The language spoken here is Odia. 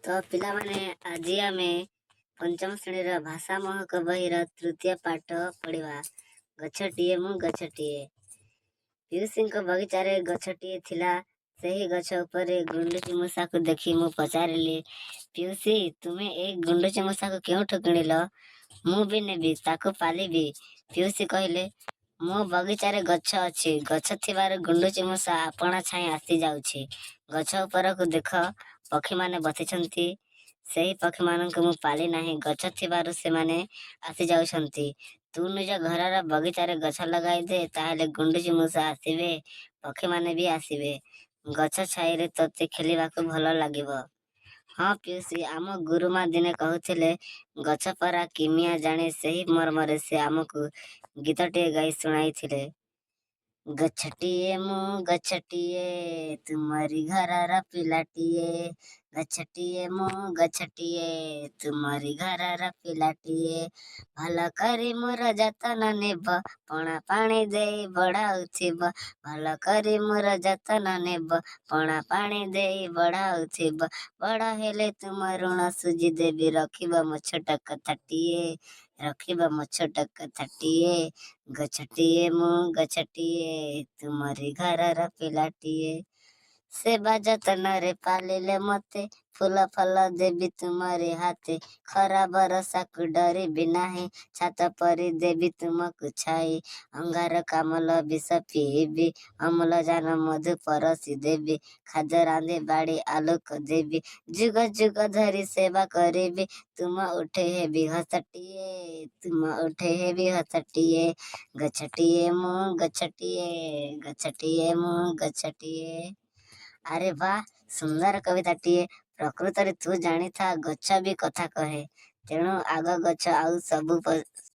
ତ ପିଲାମାନେ, ଆଜି ଆମେ ପଞ୍ଚମ ଶ୍ରେଣୀର ଭାଷା ମହକ ବହିର ତୃତୀୟ ପାଠ ପଢ଼ିବା। ଗଛଟିଏ ମୁଁ ଗଛଟିଏ। ପିଉସୀଙ୍କ ବଗିଚାରେ ଗଛଟିଏ ଥିଲା। ସେହି ଗଛ ଉପରେ ଗୁଣ୍ଡୁଚି ମୂଷାକୁ ଦେଖି ମୁଁ ପଚାରିଲି, "ପିଉସୀ, ତୁମେ ଏଇ ଗୁଣ୍ଡୁଚି ମୂଷାକୁ କେଉଁଠୁ କିଣିଲ? ମୁଁ ବି ନେବି, ତାକୁ ପାଲିବି।" ପିଉସୀ କହିଲେ, "ମୋ ବଗିଚାରେ ଗଛ ଅଛି। ଗଛ ଥିବାରୁ ଗୁଣ୍ଡୁଚି ମୂଷା ଆପଣା ଛାଏଁ ଆସିଯାଉଛି। ଗଛ ଉପରକୁ ଦେଖ, ପକ୍ଷୀମାନେ ବସିଛନ୍ତି। ସେହି ପକ୍ଷୀମାନଙ୍କୁ ମୁଁ ପାଳି ନାହିଁ। ଗଛ ଥିବାରୁ ସେମାନେ ଆସିଯାଉଛନ୍ତି। ତୁ ନିଜ ଘରର ବଗିଚାରେ ଗଛ ଲଗାଇ ଦେ, ତାହେଲେ ଗୁଣ୍ଡୁଚି ମୂଷା ଆସିବେ, ପକ୍ଷୀମାନେ ବି ଆସିବେ। ଗଛ ଛାଇରେ ତୋତେ ଖେଳିବାକୁ ଭଲ ଲାଗିବ।" "ହଁ ପିଉସୀ, ଆମ ଗୁରୁମା ଦିନେ କହୁଥିଲେ, ଗଛ ପରା କିମିଆ ଜାଣେ। ସେହି ମର୍ମରେ ସେ ଆମକୁ ଗୀତଟିଏ ଗାଇ ଶୁଣାଇଥିଲେ। ଗଛଟିଏ ମୁଁ ଗଛଟିଏ, ତୁମରି ଘରର ପିଲାଟିଏ। ଗଛଟିଏ ମୁଁ ଗଛଟିଏ, ତୁମରି ଘରର ପିଲାଟିଏ। ଭଲ କରି ମୋର ଯତ୍ନ ନେବ, ପଣା ପାଣି ଦେଇ ବଢ଼ାଉଥିବ। ଭଲ କରି ମୋର ଯତ୍ନ ନେବ, ପଣା ପାଣି ଦେଇ ବଢ଼ାଉଥିବ। ବଡ଼ ହେଲେ ତୁମ ଋଣ ସୁଝି ଦେବି। ରଖିବ ମୋ ଛୋଟ କଥାଟିଏ, ରଖିବ ମୋ ଛୋଟ କଥାଟିଏ। ଗଛଟିଏ ମୁଁ ଗଛଟିଏ, ତୁମରି ଘରର ପିଲାଟିଏ। ସେବା ଯତ୍ନରେ ପାଳିଲେ ମତେ, ଫୁଲ ଫଳ ଦେବି ତୁମରି ହାତେ। ଖରା ବରଷାକୁ ଡରିବି ନାହିଁ, ଛାତ ପରି ଦେବି ତୁମକୁ ଛାଇ। ଅଙ୍ଗାରକାମ୍ଳ ବିଷ ପିଇବି, ଅମ୍ଳଜାନ ମଧୁ ପରସି ଦେବି। ଖାଦ୍ୟ ରାନ୍ଧି ବାଢ଼ି ଆଲୋକ ଦେବି, ଯୁଗ ଯୁଗ ଧରି ସେବା କରିବି। ତୁମ ଓଠେ ହେବି ହସଟିଏ, ତୁମ ଓଠେ ହେବି ହସଟିଏ। ଗଛଟିଏ ମୁଁ ଗଛଟିଏ, ଗଛଟିଏ ମୁଁ ଗଛଟିଏ।" "ଆରେ ବାଃ, ସୁନ୍ଦର କବିତାଟିଏ। ପ୍ରକୃତରେ ତୁ ଜାଣିଥା, ଗଛ ବି କଥା କହେ। ତେଣୁ ଆଗ ଗଛ ଆଉ ସବୁ